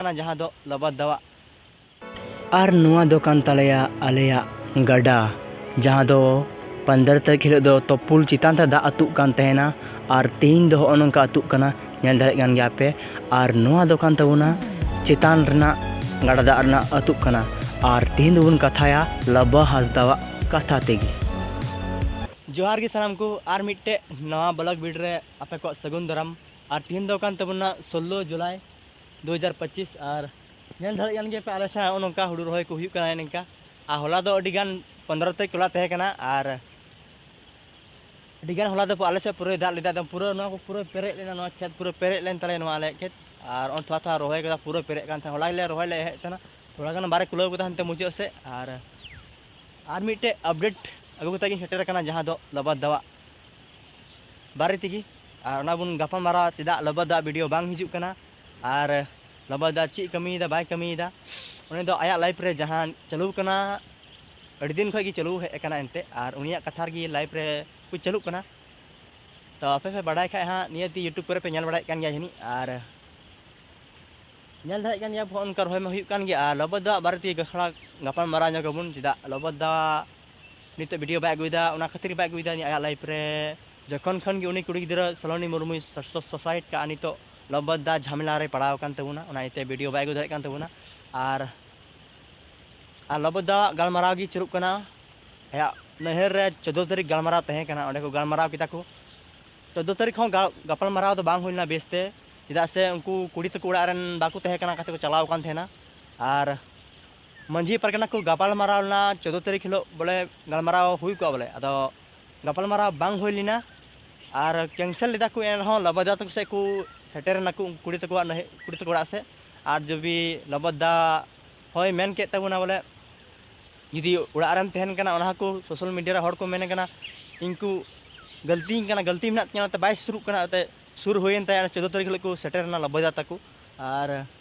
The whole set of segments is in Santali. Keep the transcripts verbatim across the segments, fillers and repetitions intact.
ᱠᱟᱱᱟ, ᱡᱟᱦᱟᱸ ᱫᱚ ᱞᱚᱵᱚᱫᱟᱣᱟᱜ᱾ ᱟᱨ ᱱᱚᱣᱟ ᱫᱚ ᱠᱟᱱ ᱛᱟᱞᱮᱭᱟ ᱟᱞᱮᱭᱟᱜ ᱜᱟᱰᱟ, ᱡᱟᱦᱟᱸ ᱫᱚ ᱯᱚᱱᱫᱽᱨᱚ ᱛᱟᱹᱨᱤᱠᱷ ᱦᱤᱞᱳᱜ ᱫᱚ ᱛᱚᱯᱩᱞ ᱪᱮᱛᱟᱱ ᱛᱮ ᱫᱟᱜ ᱟᱹᱛᱩᱜ ᱠᱟᱱ ᱛᱟᱦᱮᱱᱟ᱾ ᱟᱨ ᱛᱮᱦᱮᱧ ᱫᱚ ᱦᱚᱸᱜᱼᱚ ᱱᱚᱝᱠᱟ ᱟᱹᱛᱩᱜ ᱠᱟᱱᱟ, ᱧᱮᱞ ᱫᱟᱲᱮᱭᱟᱜ ᱠᱟᱱ ᱜᱮᱭᱟ ᱯᱮ᱾ ᱟᱨ ᱱᱚᱣᱟ ᱫᱚ ᱠᱟᱱ ᱛᱟᱵᱚᱱᱟ ᱪᱮᱛᱟᱱ ᱨᱮᱱᱟᱜ ᱜᱟᱰᱟ ᱫᱟᱜ ᱨᱮᱱᱟᱜ ᱟᱹᱛᱩᱜ ᱠᱟᱱᱟ᱾ ᱟᱨ ᱛᱮᱦᱮᱧ ᱫᱚᱵᱚᱱ ᱠᱟᱛᱷᱟᱭᱟ ᱞᱟᱵᱟ ᱦᱟᱸᱥᱫᱟᱣᱟᱜ ᱠᱟᱛᱷᱟ ᱛᱮᱜᱮ᱾ ᱡᱚᱦᱟᱨ ᱜᱮ ᱥᱟᱱᱟᱢ ᱠᱚ, ᱟᱨ ᱢᱤᱫᱴᱮᱡ ᱱᱟᱣᱟ ᱵᱞᱚᱜ ᱵᱷᱤᱰᱤᱭᱳ ᱨᱮ ᱟᱯᱮ ᱠᱚᱣᱟᱜ ᱥᱟᱹᱜᱩᱱ ᱫᱟᱨᱟᱢ᱾ ᱟᱨ ᱛᱮᱦᱮᱧ ᱫᱚ ᱠᱟᱱ ᱛᱟᱵᱚᱱᱟ ᱥᱳᱞᱞᱳ ᱡᱩᱞᱟᱭ ᱫᱩ ᱦᱟᱡᱟᱨ ᱯᱚᱸᱪᱤᱥ᱾ ᱟᱨ ᱧᱮᱞ ᱫᱟᱲᱮᱭᱟᱜ ᱠᱟᱱ ᱜᱮᱭᱟ ᱯᱮ, ᱟᱞᱮ ᱥᱮᱫ ᱱᱚᱜᱼᱚ ᱱᱚᱝᱠᱟ ᱦᱩᱲᱩ ᱨᱚᱦᱚᱭ ᱠᱚ ᱦᱩᱭᱩᱜ ᱠᱟᱱᱟ ᱱᱤᱝᱠᱟ᱾ ᱟᱨ ᱦᱚᱞᱟ ᱫᱚ ᱟᱹᱰᱤ ᱜᱟᱱ ᱯᱚᱱᱫᱽᱨᱚ ᱛᱟᱹᱨᱤᱠᱷ ᱦᱚᱞᱟ ᱛᱟᱦᱮᱸ ᱠᱟᱱᱟ᱾ ᱟᱨ ᱟᱹᱰᱤ ᱜᱟᱱ ᱦᱚᱞᱟ ᱫᱚ ᱟᱞᱮ ᱥᱮᱫ ᱯᱩᱨᱟᱹᱭ ᱫᱟᱜ ᱞᱮᱫᱟ, ᱮᱠᱫᱚᱢ ᱯᱩᱨᱟᱹ ᱱᱚᱣᱟ ᱠᱚ ᱯᱩᱨᱟᱹ ᱯᱮᱨᱮᱡ ᱞᱮᱱᱟ, ᱱᱚᱣᱟ ᱠᱷᱮᱛ ᱯᱩᱨᱟᱹ ᱯᱮᱨᱮᱡ ᱞᱮᱱ ᱛᱟᱞᱮᱭᱟ, ᱱᱚᱣᱟ ᱟᱞᱮᱭᱟᱜ ᱠᱷᱮᱛ᱾ ᱟᱨ ᱚᱱ ᱛᱷᱚᱲᱟ ᱛᱷᱚᱲᱟ ᱨᱚᱦᱚᱭ ᱠᱟᱫᱟ, ᱯᱩᱨᱟᱹ ᱯᱮᱨᱮᱡ ᱠᱟᱱ ᱛᱟᱦᱮᱸᱫ᱾ ᱦᱚᱞᱟ ᱜᱮᱞᱮ ᱨᱚᱦᱚᱭ ᱞᱮ ᱮᱦᱚᱵ ᱛᱟᱦᱮᱱᱟ, ᱛᱷᱚᱲᱟ ᱜᱟᱱ ᱵᱟᱞᱮ ᱠᱩᱞᱟᱹᱣ ᱠᱟᱫᱟ ᱦᱟᱱᱛᱮ ᱢᱩᱪᱟᱹᱫ ᱥᱮᱫ᱾ ᱟᱨ ᱟᱨ ᱢᱤᱫᱴᱮᱡ ᱟᱯᱰᱮᱴ ᱟᱹᱜᱩ ᱠᱟᱛᱮ ᱜᱤᱧ ᱥᱮᱴᱮᱨ ᱟᱠᱟᱱᱟ, ᱡᱟᱦᱟᱸ ᱫᱚ ᱞᱚᱵᱚᱫᱟᱣᱟᱜ ᱵᱟᱨᱮ ᱛᱮᱜᱮ᱾ ᱟᱨ ᱚᱱᱟ ᱵᱚᱱ ᱜᱟᱯᱟᱞ ᱢᱟᱨᱟᱣᱟ, ᱪᱮᱫᱟᱜ ᱞᱚᱵᱚᱫᱟᱣᱟᱜ ᱵᱷᱤᱰᱤᱭᱳ ᱵᱟᱝ ᱦᱤᱡᱩᱜ ᱠᱟᱱᱟ, ᱟᱨ ᱞᱚᱵᱚᱫᱟ ᱪᱮᱫ ᱠᱟᱹᱢᱤᱭᱮᱫᱟ, ᱵᱟᱭ ᱠᱟᱹᱢᱤᱭᱮᱫᱟ᱾ ᱩᱱᱤ ᱫᱚ ᱟᱭᱟᱜ ᱞᱟᱭᱤᱯᱷ ᱨᱮ ᱡᱟᱦᱟᱸ ᱪᱟᱹᱞᱩ ᱠᱟᱱᱟ, ᱟᱹᱰᱤ ᱫᱤᱱ ᱠᱷᱚᱡ ᱜᱮ ᱪᱟᱹᱞᱩ ᱦᱮᱡ ᱟᱠᱟᱱᱟ ᱮᱱᱛᱮ, ᱟᱨ ᱩᱱᱤᱭᱟᱜ ᱠᱟᱛᱷᱟ ᱨᱮᱜᱮ ᱞᱟᱭᱤᱯᱷ ᱨᱮ ᱠᱚ ᱪᱟᱹᱞᱩᱜ ᱠᱟᱱᱟ᱾ ᱛᱚ ᱟᱯᱮ ᱯᱮ ᱵᱟᱰᱟᱭ ᱠᱷᱟᱡ ᱦᱟᱸᱜ, ᱱᱤᱭᱟᱹ ᱛᱮ YouTube ᱠᱚᱨᱮ ᱯᱮ ᱧᱮᱞ ᱵᱟᱲᱟᱭᱮᱫ ᱠᱟᱱ ᱜᱮᱭᱟ ᱡᱟᱹᱱᱤᱡ᱾ ᱟᱨ ᱧᱮᱞ ᱫᱟᱲᱮᱭᱟᱜ ᱠᱟᱱ ᱜᱮᱭᱟ ᱯᱮ, ᱚᱱᱠᱟ ᱨᱚᱦᱚᱭ ᱢᱟ ᱦᱩᱭᱩᱜ ᱠᱟᱱ ᱜᱮᱭᱟ᱾ ᱟᱨ ᱞᱚᱵᱚᱫᱟᱣᱟᱜ ᱵᱟᱨᱮ ᱛᱮᱜᱮ ᱛᱷᱚᱲᱟ ᱜᱟᱯᱟᱞ ᱢᱟᱨᱟᱣ ᱧᱚᱜ ᱟᱵᱚᱱ, ᱪᱮᱫᱟᱜ ᱞᱚᱵᱚᱫᱟᱣᱟᱜ ᱱᱤᱛᱚᱜ ᱵᱷᱤᱰᱤᱭᱳ ᱵᱟᱭ ᱟᱹᱜᱩᱭᱮᱫᱟ, ᱚᱱᱟ ᱠᱷᱟᱹᱛᱤᱨ ᱵᱟᱭ ᱟᱹᱜᱩᱭᱮᱫᱟ᱾ ᱟᱭᱟᱜ ᱞᱟᱭᱤᱯᱷ ᱨᱮ ᱡᱚᱠᱷᱚᱱ ᱠᱷᱚᱱ ᱜᱮ ᱩᱱᱤ ᱠᱩᱲᱤ ᱜᱤᱫᱽᱨᱟᱹ ᱥᱟᱞᱚᱱᱤ ᱢᱩᱨᱢᱩᱭ ᱥᱩᱥᱟᱭᱤᱰ ᱠᱟᱜᱼᱟ, ᱱᱤᱛᱚᱜ ᱞᱚᱵᱚᱫᱟ ᱡᱷᱟᱢᱮᱞᱟ ᱨᱮ ᱯᱟᱲᱟᱣ ᱟᱠᱟᱱ ᱛᱟᱵᱚᱱᱟ, ᱚᱱᱟ ᱤᱭᱟᱹᱛᱮ ᱵᱷᱤᱰᱤᱭᱳ ᱵᱟᱭ ᱟᱹᱜᱩ ᱫᱟᱲᱮᱭᱟᱜ ᱠᱟᱱ ᱛᱟᱵᱚᱱᱟ᱾ ᱟᱨ ᱟᱨ ᱞᱚᱵᱚᱫᱟᱣᱟᱜ ᱜᱟᱞᱢᱟᱨᱟᱣ ᱜᱮ ᱪᱟᱹᱞᱩᱜ ᱠᱟᱱᱟ᱾ ᱟᱭᱟᱜ ᱱᱟᱹᱭᱦᱟᱹᱨ ᱨᱮ ᱪᱳᱫᱽᱫᱳ ᱛᱟᱹᱨᱤᱠᱷ ᱜᱟᱞᱢᱟᱨᱟᱣ ᱛᱟᱦᱮᱸ ᱠᱟᱱᱟ, ᱚᱸᱰᱮ ᱠᱚ ᱜᱟᱞᱢᱟᱨᱟᱣ ᱠᱮᱫᱟ ᱠᱚ᱾ ᱪᱳᱫᱽᱫᱳ ᱛᱟᱹᱨᱤᱠᱷ ᱦᱚᱸ ᱜᱟ-, ᱜᱟᱯᱟᱞ ᱢᱟᱨᱟᱣ ᱫᱚ ᱵᱟᱝ ᱦᱩᱭ ᱞᱮᱱᱟ ᱵᱮᱥ ᱛᱮ, ᱪᱮᱫᱟᱜ ᱥᱮ ᱩᱱᱠᱩ ᱠᱩᱲᱤ ᱛᱟᱠᱚ ᱚᱲᱟᱜ ᱨᱮᱱ ᱵᱟᱠᱚ ᱛᱟᱦᱮᱸ ᱠᱟᱱᱟ, ᱚᱠᱟ ᱛᱮᱠᱚ ᱪᱟᱞᱟᱣ ᱟᱠᱟᱱ ᱛᱟᱦᱮᱱᱟ᱾ ᱟᱨ ᱢᱟᱹᱡᱷᱤ ᱯᱟᱨᱜᱟᱱᱟ ᱠᱚ ᱜᱟᱯᱟᱞ ᱢᱟᱨᱟᱣ ᱞᱮᱱᱟ ᱪᱳᱫᱽᱫᱳ ᱛᱟᱹᱨᱤᱠᱷ ᱦᱤᱞᱳᱜ ᱵᱚᱞᱮ ᱜᱟᱞᱢᱟᱨᱟᱣ ᱦᱩᱭ ᱠᱚᱜᱼᱟ ᱵᱚᱞᱮ, ᱟᱫᱚ ᱜᱟᱯᱟᱞ ᱢᱟᱨᱟᱣ ᱵᱟᱝ ᱦᱩᱭ ᱞᱮᱱᱟ᱾ ᱟᱨ ᱠᱮᱱᱥᱮᱞ ᱞᱮᱫᱟ ᱠᱚ, ᱮᱱᱨᱮᱦᱚᱸ ᱞᱟᱵᱟᱫᱟ ᱛᱟᱠᱚ ᱥᱮᱫ ᱠᱚ ᱥᱮᱴᱮᱨ ᱮᱱᱟ ᱠᱚ, ᱩᱱᱠᱩ ᱠᱩᱲᱤ ᱛᱟᱠᱚᱣᱟᱜ ᱱᱟᱹᱦᱤ-, ᱠᱩᱲᱤ ᱛᱟᱠᱚ ᱚᱲᱟᱜ ᱥᱮᱫ᱾ ᱟᱨ ᱡᱩᱫᱤ ᱞᱟᱵᱟᱫᱟ ᱦᱚᱭ ᱢᱮᱱ ᱠᱮᱫ ᱛᱟᱵᱚᱱᱟ ᱵᱚᱞᱮ, ᱡᱩᱫᱤ ᱚᱲᱟᱜ ᱨᱮᱢ ᱛᱟᱦᱮᱱ ᱠᱟᱱᱟ, ᱚᱱᱟ ᱦᱚᱸᱠᱚ ᱥᱳᱥᱟᱞ ᱢᱤᱰᱤᱭᱟ ᱨᱮ ᱦᱚᱲ ᱠᱚ ᱢᱮᱱ ᱠᱟᱱᱟ, ᱤᱧ ᱠᱚ ᱜᱟᱹᱞᱛᱤᱧ ᱠᱟᱱᱟ, ᱜᱟᱹᱞᱛᱤ ᱢᱮᱱᱟᱜ ᱛᱤᱧᱟᱹ, ᱚᱱᱟᱛᱮ ᱵᱟᱭ ᱥᱩᱨᱩᱜ ᱠᱟᱱᱟ᱾ ᱚᱱᱟᱛᱮ ᱥᱩᱨ ᱦᱩᱭᱮᱱ ᱛᱟᱭᱟ, ᱚᱱᱟ ᱪᱳᱫᱽᱫᱳ ᱛᱟᱹᱨᱤᱠᱷ ᱦᱤᱞᱳᱜ ᱠᱚ ᱥᱮᱴᱮᱨ ᱮᱱᱟ ᱞᱟᱵᱟᱫᱟ ᱛᱟᱠᱚ᱾ ᱟᱨ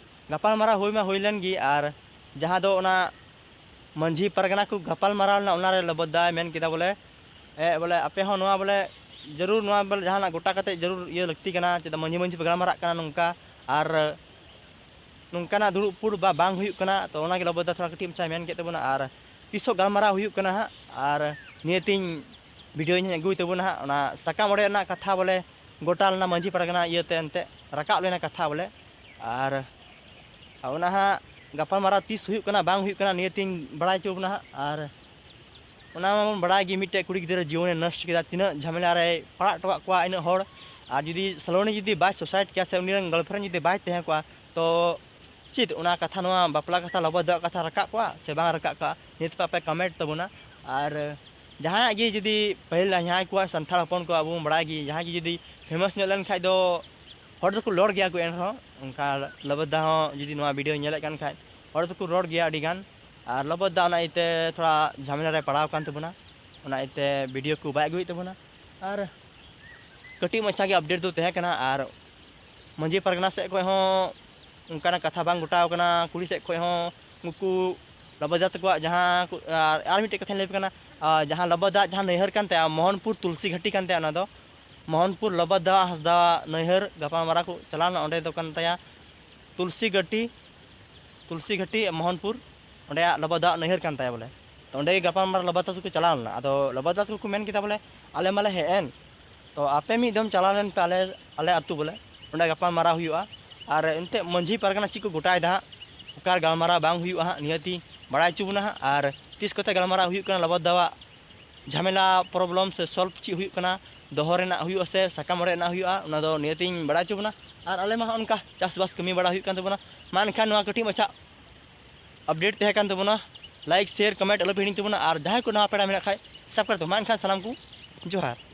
ᱜᱟᱯᱟᱞ ᱢᱟᱨᱟᱣ ᱦᱩᱭ ᱢᱟ ᱦᱩᱭ ᱞᱮᱱ ᱜᱮ, ᱟᱨ ᱡᱟᱦᱟᱸ ᱫᱚ ᱚᱱᱟ ᱢᱟᱹᱡᱷᱤ ᱯᱟᱨᱜᱟᱱᱟ ᱠᱚ ᱜᱟᱯᱟᱞ ᱢᱟᱨᱟᱣ ᱞᱮᱱᱟ, ᱚᱱᱟᱨᱮ ᱞᱚᱵᱚᱫᱟᱭ ᱢᱮᱱ ᱠᱮᱫᱟ ᱵᱚᱞᱮ, ᱮ, ᱵᱚᱞᱮ ᱟᱯᱮ ᱦᱚᱸ ᱱᱚᱣᱟ ᱵᱚᱞᱮ ᱡᱟᱹᱨᱩᱲ, ᱱᱚᱣᱟ ᱵᱚᱞᱮ ᱡᱟᱦᱟᱱᱟᱜ ᱜᱚᱴᱟ ᱠᱟᱛᱮ ᱡᱟᱹᱨᱩᱲ ᱤᱭᱟᱹ ᱞᱟᱹᱠᱛᱤ ᱠᱟᱱᱟ, ᱪᱮᱫᱟᱜ ᱢᱟᱹᱡᱷᱤ ᱢᱟᱹᱡᱷᱤ ᱯᱮ ᱜᱟᱞᱢᱟᱨᱟᱜ ᱠᱟᱱᱟ ᱱᱚᱝᱠᱟ᱾ ᱟᱨ ᱱᱚᱝᱠᱟᱱᱟᱜ ᱫᱩᱲᱩᱵ ᱯᱩᱲ ᱵᱟ ᱵᱟᱝ ᱦᱩᱭᱩᱜ ᱠᱟᱱᱟ᱾ ᱛᱚ ᱚᱱᱟᱜᱮ ᱞᱚᱵᱚᱭ ᱫᱟ ᱛᱷᱚᱲᱟ ᱠᱟᱹᱴᱤᱡ ᱢᱟᱪᱷᱟ ᱢᱮᱱ ᱠᱮᱫ ᱛᱟᱵᱚᱱᱟ, ᱟᱨ ᱛᱤᱥᱚᱜ ᱜᱟᱞᱢᱟᱨᱟᱣ ᱦᱩᱭᱩᱜ ᱠᱟᱱᱟ ᱦᱟᱸᱜ, ᱟᱨ ᱱᱤᱭᱟᱹᱛᱤᱧ ᱵᱷᱤᱰᱤᱭᱳᱧ ᱟᱹᱜᱩᱭ ᱛᱟᱵᱚᱱᱟ ᱦᱟᱸᱜ᱾ ᱚᱱᱟ ᱥᱟᱠᱟᱢ ᱚᱲᱮᱡ ᱨᱮᱱᱟᱜ ᱠᱟᱛᱷᱟ ᱵᱚᱞᱮ ᱜᱚᱴᱟ ᱞᱮᱱᱟ ᱢᱟᱹᱡᱷᱤ ᱯᱟᱨᱜᱟᱱᱟ ᱤᱭᱟᱹᱛᱮ, ᱮᱱᱛᱮᱫ ᱨᱟᱠᱟᱵ ᱞᱮᱱᱟ ᱠᱟᱛᱷᱟ ᱵᱚᱞᱮ᱾ ᱟᱨ ᱚᱱᱟ ᱦᱟᱸᱜ ᱜᱟᱯᱟᱞᱢᱟᱨᱟᱣ ᱛᱤᱥ ᱦᱩᱭᱩᱜ ᱠᱟᱱᱟ ᱵᱟᱝ ᱦᱩᱭᱩᱜ ᱠᱟᱱᱟ ᱱᱤᱭᱟᱹᱛᱤᱧ ᱵᱟᱲᱟᱭ ᱦᱚᱪᱚ ᱵᱚᱱᱟ ᱦᱟᱸᱜ᱾ ᱟᱨ ᱚᱱᱟ ᱢᱟᱵᱚᱱ ᱵᱟᱲᱟᱭ ᱜᱮ, ᱢᱤᱫᱴᱮᱡ ᱠᱩᱲᱤ ᱜᱤᱫᱽᱨᱟᱹ ᱡᱤᱭᱚᱱᱮ ᱱᱚᱥᱴ ᱠᱮᱫᱟ, ᱛᱤᱱᱟᱹᱜ ᱡᱷᱟᱢᱮᱞᱟ ᱨᱮᱭ ᱯᱟᱲᱟᱜ ᱦᱚᱴᱚ ᱠᱟᱜ ᱠᱚᱣᱟ ᱤᱱᱟᱹᱜ ᱦᱚᱲ᱾ ᱟᱨ ᱡᱩᱫᱤ ᱥᱟᱞᱳᱱᱤ ᱡᱩᱫᱤ ᱵᱟᱭ ᱥᱩᱥᱟᱭᱤᱰ ᱠᱮᱭᱟ ᱥᱮ ᱩᱱᱤ ᱨᱮᱱ ᱜᱟᱨᱞᱯᱷᱨᱮᱱᱰ ᱡᱩᱫᱤ ᱵᱟᱭ ᱛᱟᱦᱮᱸ ᱠᱚᱜᱼᱟ, ᱛᱚ ᱪᱮᱫ ᱚᱱᱟ ᱠᱟᱛᱷᱟ, ᱱᱚᱣᱟ ᱵᱟᱯᱞᱟ ᱠᱟᱛᱷᱟ, ᱞᱚᱵᱚᱭ ᱫᱟᱜ ᱠᱟᱛᱷᱟ ᱨᱟᱠᱟᱵ ᱠᱚᱜᱼᱟ ᱥᱮ ᱵᱟᱝ ᱨᱟᱠᱟᱵ ᱠᱚᱜᱼᱟ? ᱱᱤᱛ ᱯᱮ ᱠᱚᱢᱮᱱᱴ ᱛᱟᱵᱚᱱᱟ᱾ ᱟᱨ ᱡᱟᱦᱟᱸᱭᱟᱜ ᱜᱮ ᱡᱩᱫᱤ ᱯᱟᱹᱦᱤᱞ ᱡᱟᱦᱟᱸᱭ ᱠᱚᱣᱟᱜ ᱥᱟᱱᱛᱟᱲ ᱦᱚᱯᱚᱱ ᱠᱚ ᱟᱵᱚ ᱵᱚᱱ ᱵᱟᱲᱟᱭ ᱜᱮ, ᱡᱟᱦᱟᱸᱭ ᱜᱮ ᱡᱩᱫᱤ ᱯᱷᱮᱢᱟᱥ ᱧᱚᱜ ᱞᱮᱱᱠᱷᱟᱡ ᱫᱚ ᱦᱚᱲ ᱫᱚᱠᱚ ᱨᱚᱲ ᱜᱮᱭᱟ ᱠᱚ᱾ ᱮᱱᱨᱮᱦᱚᱸ ᱚᱱᱠᱟ ᱞᱚᱵᱚᱭ ᱫᱟ ᱦᱚᱸ ᱡᱩᱫᱤ ᱱᱚᱣᱟ ᱵᱷᱤᱰᱤᱭᱳ ᱧᱮᱞᱮᱫ ᱠᱟᱱ ᱠᱷᱟᱡ, ᱦᱚᱲ ᱫᱚᱠᱚ ᱨᱚᱲ ᱜᱮᱭᱟ ᱟᱹᱰᱤ ᱜᱟᱱ᱾ ᱟᱨ ᱞᱚᱵᱚᱭ ᱫᱟ ᱚᱱᱟ ᱤᱭᱟᱹᱛᱮ ᱛᱷᱚᱲᱟ ᱡᱷᱟᱢᱮᱞᱟ ᱨᱮ ᱯᱟᱲᱟᱣ ᱟᱠᱟᱱ ᱛᱟᱵᱚᱱᱟ, ᱚᱱᱟ ᱤᱭᱟᱹᱛᱮ ᱵᱷᱤᱰᱤᱭᱳ ᱠᱚ ᱵᱟᱭ ᱟᱹᱜᱩᱭᱮᱫ ᱛᱟᱵᱚᱱᱟ᱾ ᱟᱨ ᱠᱟᱹᱴᱤᱡ ᱢᱟᱪᱷᱟ ᱜᱮ ᱟᱯᱰᱮᱴ ᱫᱚ ᱛᱟᱦᱮᱸ ᱠᱟᱱᱟ᱾ ᱟᱨ ᱢᱟᱹᱡᱷᱤ ᱯᱟᱨᱜᱟᱱᱟ ᱥᱮᱫ ᱠᱷᱚᱡ ᱦᱚᱸ ᱚᱱᱠᱟᱱᱟᱜ ᱠᱟᱛᱷᱟ ᱵᱟᱝ ᱜᱚᱴᱟᱣ ᱠᱟᱱᱟ, ᱠᱩᱲᱤ ᱥᱮᱫ ᱠᱷᱚᱡ ᱦᱚᱸ ᱩᱱᱠᱩ ᱞᱚᱵᱚᱭ ᱫᱟ ᱛᱟᱠᱚᱣᱟᱜ ᱡᱟᱦᱟᱸ ᱠᱚ, ᱟᱨ, ᱟᱨ ᱢᱤᱫᱴᱮᱡ ᱠᱟᱛᱷᱟᱧ ᱞᱟᱹᱭ ᱟᱯᱮ ᱠᱟᱱᱟ, ᱟᱨ, ᱡᱟᱦᱟᱸ ᱞᱚᱵᱚᱭ ᱫᱟ ᱡᱟᱦᱟᱸ ᱱᱟᱹᱭᱦᱟᱹᱨ ᱠᱟᱱ ᱛᱟᱭᱟ ᱢᱳᱦᱚᱱᱯᱩᱨ ᱛᱩᱞᱥᱤ ᱜᱷᱟᱹᱴᱤ ᱠᱟᱱ ᱛᱟᱭᱟ, ᱚᱱᱟ ᱫᱚ ᱢᱳᱦᱚᱱᱯᱩᱨ ᱞᱚᱵᱚᱭ ᱫᱟ ᱦᱟᱸᱥᱫᱟ ᱱᱟᱹᱭᱦᱟᱹᱨ ᱜᱟᱯᱟᱞᱢᱟᱨᱟᱣ ᱠᱚ ᱪᱟᱞᱟᱣ ᱞᱮᱱᱟ, ᱚᱸᱰᱮ ᱫᱚ ᱠᱟᱱ ᱛᱟᱭᱟ ᱛᱩᱞᱥᱤ ᱜᱷᱟᱹᱴᱤ, ᱛᱩᱞᱥᱤ ᱜᱷᱟᱹᱴᱤ ᱢᱳᱦᱚᱱᱯᱩᱨ, ᱚᱸᱰᱮᱭᱟᱜ ᱞᱚᱵᱚᱭ ᱫᱟ ᱱᱟᱹᱭᱦᱟᱹᱨ ᱠᱟᱱ ᱛᱟᱭᱟ ᱵᱚᱞᱮ᱾ ᱛᱚ ᱚᱸᱰᱮ ᱜᱮ ᱜᱟᱯᱟᱞᱢᱟᱨᱟᱣ ᱞᱚᱵᱚᱭ ᱫᱟ ᱛᱟᱠᱚ ᱠᱚ ᱪᱟᱞᱟᱣ ᱞᱮᱱᱟ᱾ ᱟᱫᱚ ᱞᱚᱵᱚᱭ ᱫᱟ ᱛᱟᱠᱚ ᱠᱚ ᱢᱮᱱ ᱠᱮᱫᱟ ᱵᱚᱞᱮ, ᱟᱞᱮ ᱢᱟᱞᱮ ᱦᱮᱡ ᱮᱱ, ᱛᱚ ᱟᱯᱮ ᱢᱤᱫ ᱫᱚᱢ ᱪᱟᱞᱟᱣ ᱞᱮᱱ ᱯᱮ ᱟᱞᱮ, ᱟᱞᱮ ᱟᱹᱛᱩ ᱵᱚᱞᱮ, ᱚᱸᱰᱮ ᱜᱟᱯᱟᱞᱢᱟᱨᱟᱣ ᱦᱩᱭᱩᱜᱼᱟ᱾ ᱟᱨ ᱮᱱᱛᱮᱫ ᱢᱟᱹᱡᱷᱤ ᱯᱟᱨᱜᱟᱱᱟ ᱪᱮᱫ ᱠᱚ ᱜᱚᱴᱟᱭᱮᱫᱟ ᱦᱟᱸᱜ, ᱚᱠᱟ ᱜᱟᱞᱢᱟᱨᱟᱣ ᱵᱟᱝ ᱦᱩᱭᱩᱜᱼᱟ ᱦᱟᱸᱜ, ᱱᱤᱦᱟᱹᱛᱤ ᱵᱟᱲᱟᱭ ᱦᱚᱪᱚ ᱵᱚᱱᱟ ᱦᱟᱸᱜ᱾ ᱟᱨ ᱛᱤᱥ ᱠᱚᱛᱮ ᱜᱟᱞᱢᱟᱨᱟᱣ ᱦᱩᱭᱩᱜ ᱠᱟᱱᱟ ᱞᱚᱵᱚᱭ ᱫᱟᱣᱟᱜ ᱡᱷᱟᱢᱮᱞᱟ, ᱯᱨᱚᱵᱞᱮᱢ ᱥᱮ ᱥᱚᱞᱵᱷ ᱪᱮᱫ ᱦᱩᱭᱩᱜ ᱠᱟᱱᱟ, ᱫᱚᱦᱚ ᱨᱮᱱᱟᱜ ᱦᱩᱭᱩᱜᱼᱟ ᱥᱮ ᱥᱟᱠᱟᱢ ᱚᱲᱮᱡ ᱨᱮᱱᱟᱜ ᱦᱩᱭᱩᱜᱼᱟ, ᱚᱱᱟ ᱫᱚ ᱱᱤᱭᱟᱹᱛᱤᱧ ᱵᱟᱲᱟᱭ ᱦᱚᱪᱚ ᱵᱚᱱᱟ᱾ ᱟᱨ ᱟᱞᱮ ᱢᱟ ᱦᱚᱸᱜᱼᱚ ᱱᱚᱝᱠᱟ ᱪᱟᱥᱵᱟᱥ ᱠᱟᱹᱢᱤ ᱵᱟᱲᱟ ᱦᱩᱭᱩᱜ ᱠᱟᱱ ᱛᱟᱵᱚᱱᱟ᱾ ᱢᱟ ᱮᱱᱠᱷᱟᱱ ᱱᱚᱣᱟ ᱠᱟᱹᱴᱤᱡ ᱢᱟᱪᱷᱟ ᱟᱯᱰᱮᱴ ᱛᱟᱦᱮᱸ ᱠᱟᱱ ᱛᱟᱵᱚᱱᱟ᱾ ᱞᱟᱭᱤᱠ, ᱥᱮᱭᱟᱨ, ᱠᱚᱢᱮᱱᱴ ᱟᱞᱚ ᱯᱮ ᱦᱤᱲᱤᱧ ᱛᱟᱵᱚᱱᱟ᱾ ᱟᱨ ᱡᱟᱦᱟᱸᱭ ᱠᱚ ᱱᱟᱣᱟ ᱯᱮᱲᱟ ᱢᱮᱱᱟᱜ ᱠᱷᱟᱡ, ᱥᱟᱵᱥᱠᱨᱟᱭᱤᱵ ᱛᱟᱵᱚᱱ᱾ ᱢᱟ ᱮᱱᱠᱷᱟᱱ ᱥᱟᱱᱟᱢ ᱠᱚ ᱡᱚᱦᱟᱨ᱾